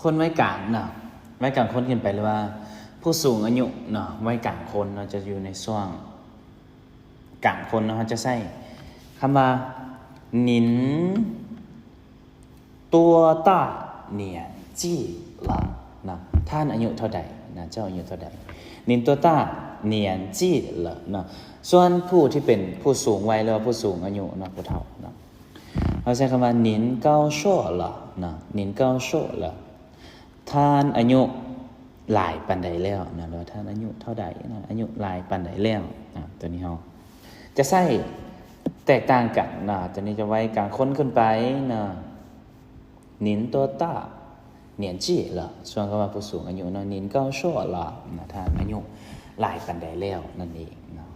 ຄົນໄວກາງເນາະ ໄວກາງຄົນຂຶ້ນໄປ ຫຼືວ່າຜູ້ສູງອາຍຸເນາະ ໄວກາງຄົນເນາະ ຈະຢູ່ໃນຊ່ວງກາງຄົນເນາະ ເຮົາຈະໃຊ້ຄຳວ່າ 您多大年纪了 ເນາະ ທ່ານອາຍຸເທົ່າໃດເນາະ ເຈົ້າອາຍຸເທົ່າໃດ 您多大年纪了 ເນາະ ສ່ວນຜູ້ທີ່ເປັນຜູ້ສູງໄວ ຫຼືວ່າຜູ້ສູງອາຍຸເນາະ ຜູ້ເຖົ້າເນາະ ເຮົາໃຊ້ຄຳວ່າ 您高寿了 ເນາະ 您高寿了 ທ່ານອາຍຸຫຼາຍປານໃດແລ້ວເນາະ ຫຼືວ່າທ່ານອາຍຸເທົ່າໃດເນາະ ອາຍຸຫຼາຍປານໃດແລ້ວເນາະ ຕົວນີ້ເຮົາຈະໃຊ້ແຕກຕ່າງກັນເນາະ ຕົວນີ້ຈະໄວກາງຄົນຂຶ້ນໄປເນາະ 您多大年纪了 ສ່ວນຄຳວ່າຜູ້ສູງອາຍຸເນາະ 您高寿了 ເນາະ ທ່ານອາຍຸຫຼາຍປານໃດແລ້ວນັ້ນເອງເນາະ.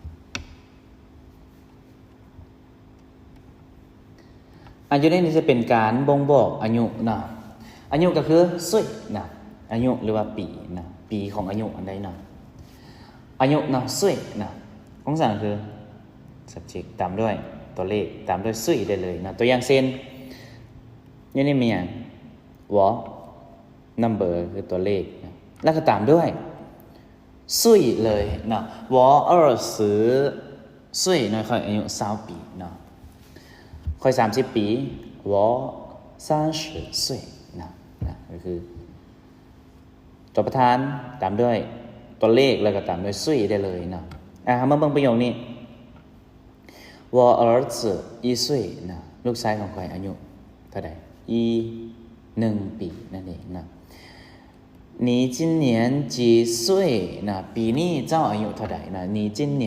ອາຍຸນີ້ຈະເປັນການບົ່ງບອກອາຍຸເນາະ ອາຍຸກໍຄື 岁 ເນາະ ອາຍຸ ຫຼືວ່າປີເນາະ ປີຂອງອາຍຸອັນໃດເນາະ ອາຍຸເນາະ 岁 ເນາະ ອອກສຽງຄື subject ຕາມດ້ວຍຕົວເລກ ຕາມດ້ວຍ 岁 ໄດ້ເລີຍເນາະ ຕົວຢ່າງເຊັ່ນ ຢູ່ນີ້ມີຫຍັງ 我 number ຄືຕົວເລກເນາະ ແລ້ວກໍຕາມດ້ວຍ 岁 ເລີຍເນາະ 我二十岁 ເນາະ ຂ້ອຍອາຍຸຊາວປີເນາະ ຂ້ອຍສາມສິບປີ 我三十岁 ເນາະ ນະ ກໍຄືຕົວປະທານຕາມດ້ວຍຕົວເລກ ແລ້ວກໍຕາມດ້ວຍ 岁 ໄດ້ເລີຍເນາະ ອາ ເຮົາມາເບິ່ງປະໂຫຍກນີ້ 我儿子一岁 ນະ ລູກຊາຍຂອງຂ້ອຍອາຍຸເທົ່າໃດ ອີ ໜຶ່ງປີນັ້ນເອງເນາະ 你今年几岁 ນະ ປີນີ້ເຈົ້າອາຍຸເທົ່າໃດນະ 你今年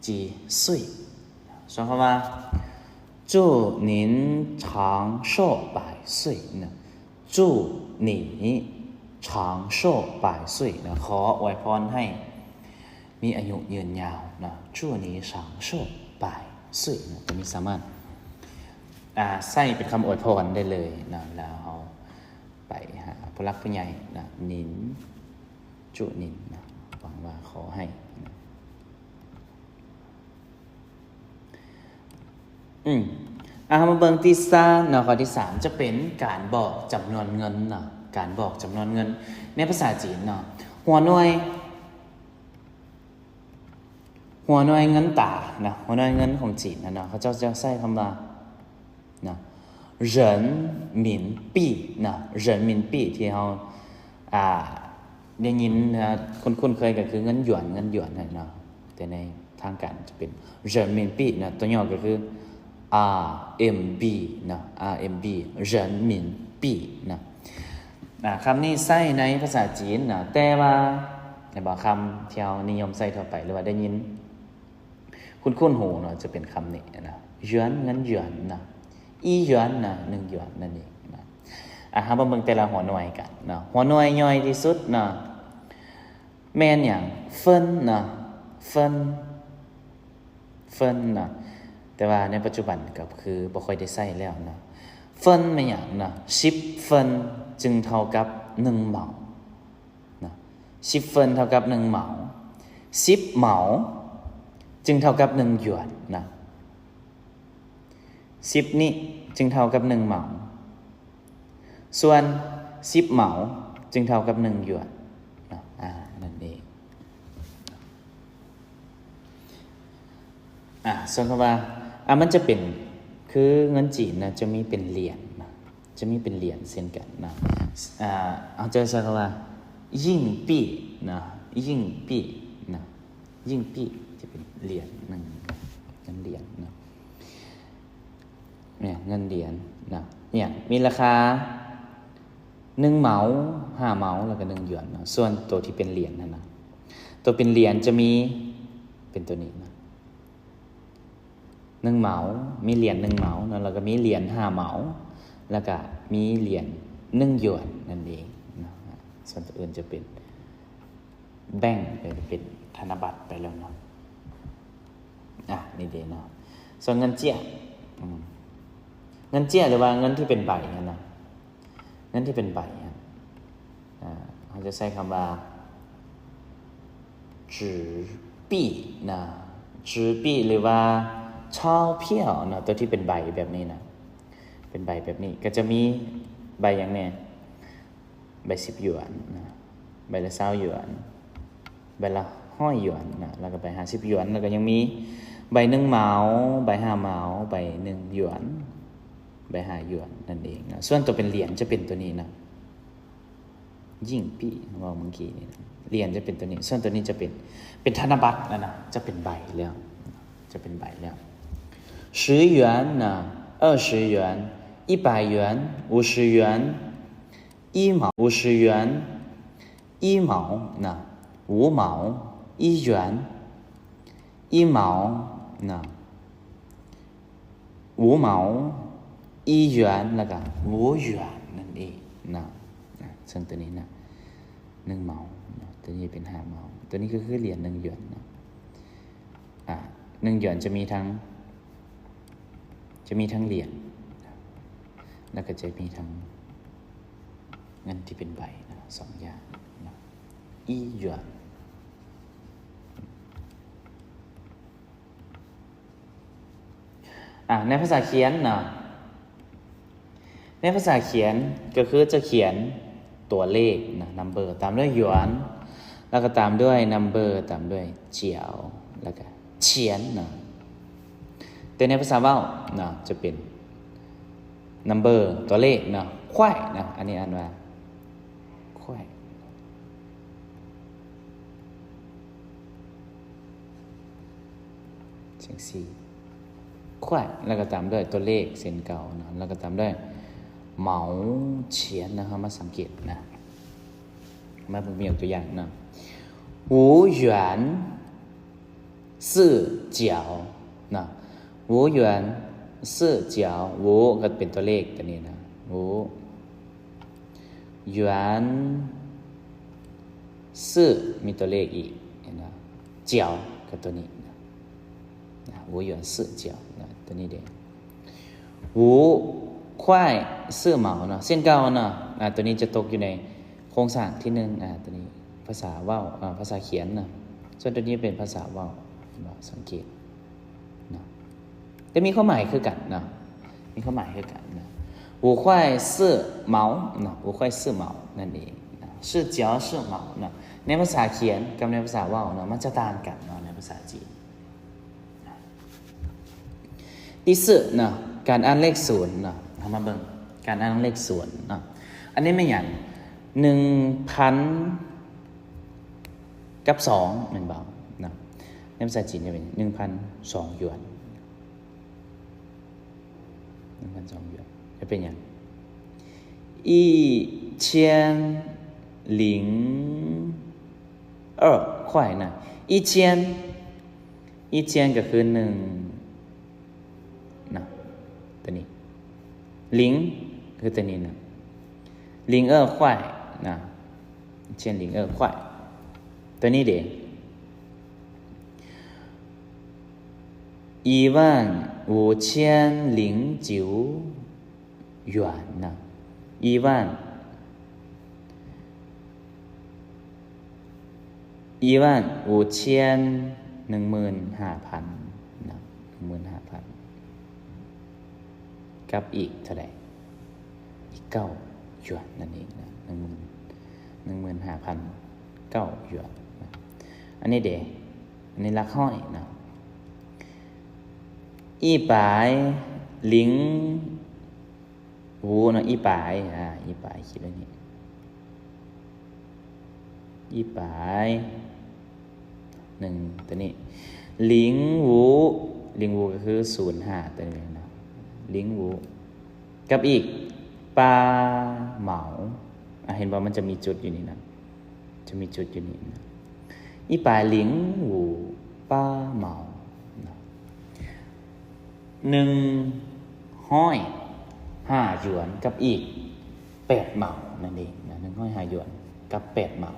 几岁 ສ່ວນຄຳວ່າ 祝您长寿百岁 ນະ 祝你长寿百岁 ນະ ຂໍອວຍພອນໃຫ້ ມີອາຍຸຍືນຍາວເນາະ 祝你长寿百岁 ເນາະ ຕົວນີ້ສາມາດ ອ່າ ໃຊ້ເປັນຄຳອວຍພອນໄດ້ເລີຍເນາະ ແລ້ວເຮົາໄປຫາຜູ້ຫຼັກຜູ້ໃຫຍ່ເນາະ 您 祝您 ເນາະ ຫວັງວ່າ ຂໍໃຫ້ ອືມ ອ່າ ເຮົາມາເບິ່ງທີ່ສາມເນາະ ຂໍ້ທີ່ສາມຈະເປັນການບອກຈຳນວນເງິນເນາະ ການບອກຈຳນວນເງິນ ໃນພາສາຈີນເນາະ ຫົວໜ່ວຍ ຫົວໜ່ວຍເງິນຕາເນາະ ຫົວໜ່ວຍເງິນຂອງຈີນນະເນາະ ເຂົາເຈົ້າຈະໃຊ້ຄຳວ່າ ນະ 人民币 ນະ 人民币 ທີ່ເຮົາ ອ່າ ໄດ້ຍິນນະ ຄຸ້ນໆເຄີຍກໍຄືເງິນຢວນ ເງິນຢວນຫັ້ນເນາະ ແຕ່ໃນທາງການຈະເປັນ 人民币 ນະ ຕົວຫຍໍ້ກໍຄື RMB ນະ RMB 人民币 ນະ ອ່າ ຄຳນີ້ໃຊ້ໃນພາສາຈີນນະ ແຕ່ວ່າ ເຫັນບໍ່ ຄຳທີ່ເຮົານິຍົມໃຊ້ທົ່ວໄປ ຫຼືວ່າໄດ້ຍິນ ຄຸ້ນໆຫູເນາະ ຈະເປັນຄຳນີ້ນະ ຢວນ ເງິນຢວນນະ ອີຢວນນະ ໜຶ່ງຢວນນັ້ນເອງນະ ອ່າ ເຮົາມາເບິ່ງແຕ່ລະຫົວໜ່ວຍກັນເນາະ ຫົວໜ່ວຍຍ່ອຍທີ່ສຸດເນາະ ແມ່ນຫຍັງ ເຟິນເນາະ ເຟິນ ເຟິນເນາະ ແຕ່ວ່າໃນປັດຈຸບັນກໍຄືບໍ່ຄ່ອຍໄດ້ໃຊ້ແລ້ວເນາະ ເຟິນແມ່ນຫຍັງເນາະ ສິບເຟິນຈຶ່ງເທົ່າກັບໜຶ່ງເໝົາ ນະ ສິບເຟິນເທົ່າກັບໜຶ່ງເໝົາ ສິບເໝົາຈຶ່ງເທົ່າກັບໜຶ່ງຢວນນະ ສິບນີ້ຈຶ່ງເທົ່າກັບໜຶ່ງເໝົາ ສ່ວນສິບເໝົາຈຶ່ງເທົ່າກັບໜຶ່ງຢວນນະ ອ່າ ນັ້ນເອງ ອ່າ ສ່ວນຄຳວ່າ ອ່າ ມັນຈະເປັນ ຄືເງິນຈີນນະ ຈະມີເປັນຫຼຽນນະ ຈະມີເປັນຫຼຽນເຊັ່ນກັນນະ ອ່າ ເຮົາຈະໃຊ້ຄຳວ່າ 硬币 ນະ 硬币 ນະ 硬币 ຈະເປັນຫຼຽນໜຶ່ງ ເງິນຫຼຽນນະ ເງິນຫຼຽນນະ ຫຍັງ ມີລາຄາໜຶ່ງເໝົາ ຫ້າເໝົາ ແລ້ວກໍໜຶ່ງຢວນນະ ສ່ວນໂຕທີ່ເປັນຫຼຽນຫັ້ນນະ ໂຕເປັນຫຼຽນຈະມີ ເປັນໂຕນີ້ນະ ໜຶ່ງເໝົາ ມີຫຼຽນໜຶ່ງເໝົາເນາະ ແລ້ວກໍມີຫຼຽນຫ້າເໝົາ ແລ້ວກໍມີຫຼຽນໜຶ່ງຢວນນັ້ນເອງເນາະ ສ່ວນຕົວອື່ນຈະເປັນແບງ ເປັນ ເປັນທະນະບັດໄປແລ້ວເນາະ ອ່າ ນີ້ເດ້ເນາະ ສ່ວນເງິນເຈ້ຍ ອືມ ເງິນເຈ້ຍ ຫຼືວ່າເງິນທີ່ເປັນໃບຫັ້ນນະ ເງິນທີ່ເປັນໃບຫັ້ນ ອ່າ ເຮົາຈະໃຊ້ຄຳວ່າ 纸币 ນະ 纸币 ຫຼືວ່າ 钞票 ເນາະ ຕົວທີ່ເປັນໃບແບບນີ້ນະ ເປັນໃບແບບນີ້ ກໍຈະມີໃບຫຍັງແດ່? ໃບສິບຢວນນະ ໃບລະຊາວຢວນ ໃບລະຮ້ອຍຢວນນະ ແລ້ວກໍໃບຫ້າສິບຢວນ ແລ້ວກໍຍັງມີໃບໜຶ່ງເໝົາ ໃບຫ້າເໝົາ ໃບໜຶ່ງຢວນ ໃບຫ້າຢວນນັ້ນເອງນະ. ສ່ວນຕົວເປັນຫຼຽນຈະເປັນຕົວນີ້ນະ ຍິ່ງປີ ເວົ້າເມື່ອກີ້ນີ້ນະ ຫຼຽນຈະເປັນຕົວນີ້ ສ່ວນຕົວນີ້ຈະເປັນ ເປັນທະນະບັດແລ້ວນະ ຈະເປັນໃບແລ້ວ ຈະເປັນໃບແລ້ວ. 十元ນະ 二十元 一百元 五十元 一毛 五十元 一毛ນະ 五毛 一元 一毛ນະ 五毛 一元 ແລ້ວກໍ 五元 ນັ້ນເອງນະ. ນະ ເຊິ່ງຕົວນີ້ນະ ໜຶ່ງເໝົານະ ຕົວນີ້ເປັນຫ້າເໝົາ ຕົວນີ້ກໍຄືຫຼຽນໜຶ່ງຢວນນະ. ອາ ໜຶ່ງຢວນຈະມີທັງ ຈະມີທັງຫຼຽນ ແລ້ວກໍຈະມີທັງເງິນທີ່ເປັນໃບນະ ສອງຢ່າງນະ 一元. ອາ ໃນພາສາຂຽນເນາະ ໃນພາສາຂຽນກໍຄືຈະຂຽນຕົວເລກນະ number ຕາມດ້ວຍຢວນ ແລ້ວກໍຕາມດ້ວຍ number ຕາມດ້ວຍຈຽວ ແລ້ວກໍຊຽນເນາະ. ແຕ່ໃນພາສາເວົ້າເນາະ ຈະເປັນ number ຕົວເລກເນາະ ຄວາຍເນາະ ອັນນີ້ອ່ານວ່າຄວາຍ ຈັ່ງຊີ້ ຄວາຍ ແລ້ວກໍຕາມດ້ວຍຕົວເລກເຊັ່ນເກົ່າເນາະ ແລ້ວກໍຕາມດ້ວຍ ເໝົາຊຽນນະ. ເຮົາມາສັງເກດນະ ມາເບິ່ງ ມີຍົກຕົວຢ່າງເນາະ 五元 四角ນະ 五元 四角 五 ກໍເປັນຕົວເລກຕົວນີ້ນະ 五元 四 ມີຕົວເລກອີກ ເຫັນບໍ່ 角 ກໍຕົວນີ້ນະ 五元四角ນະ ຕົວນີ້ເດ້ 五块四毛ເນາະ ເຊັ່ນເກົ່າເນາະ. ອາ ຕົວນີ້ຈະຕົກຢູ່ໃນໂຄງສ້າງທີໜຶ່ງ ອາ ຕົວນີ້ພາສາເວົ້າ ອາ ພາສາຂຽນເນາະ ສ່ວນຕົວນີ້ເປັນພາສາເວົ້າເນາະ ສັງເກດເນາະ ແຕ່ມີຄວາມໝາຍຄືກັນເນາະ ມີຄວາມໝາຍຄືກັນເນາະ 五块四毛ເນາະ 五块四毛ນັ້ນເອງເນາະ 四角四毛ເນາະ. ໃນພາສາຂຽນກັບໃນພາສາເວົ້າເນາະ ມັນຈະຕ່າງກັນເນາະ ໃນພາສາຈີນ. 第四ເນາະ ການອ່ານເລກສູນເນາະ ເຮົາມາເບິ່ງການອ່ານເລກສູນເນາະ ອັນນີ້ແມ່ນຫຍັງ ໜຶ່ງພັນກັບສອງແມ່ນບໍ່ເນາະ ໃນພາສາຈີນຈະເປັນໜຶ່ງພັນສອງຢວນ ໜຶ່ງພັນສອງຢວນ ຈະເປັນຫຍັງ 一千零二块ນະ 一千 一千 ກໍຄືໜຶ່ງນະ ຕົວນີ້ 零 ຄືຕົວນີ້ນະ 零二块ນະ 一千零二块 ຕົວນີ້ເດ້ 一万五千零九 หยวนเนาะ อีหวัน อีหวัน อู่เชียน หนึ่งหมื่นห้าพันเนาะ หนึ่งหมื่นห้าพัน กับอีกเท่าใด อีกเก้าหยวนนั่นเองนะ หนึ่งหมื่น หนึ่งหมื่นห้าพันเก้าหยวนนะ อันนี้เด้ อันนี้หลักร้อยเนาะ อีป๋าย หลิง หูเนาะ อีป๋าย อ่า อีป๋าย เขียนไว้นี่ อีป๋าย หนึ่ง ตัวนี้ หลิงหู หลิงหูก็คือ ศูนย์ห้า ตัวนี้เนาะ หลิงหู กับอีก ปาเหมา อ่ะ เห็นบ่ มันจะมีจุดอยู่นี่นะ จะมีจุดอยู่นี่นะ อีป๋าย หลิงหู ปาเหมา เนาะ หนึ่งร้อยห้าหยวน กับอีก แปดเหมา นั่นเองนะ หนึ่งร้อยห้าหยวน กับ แปดเหมา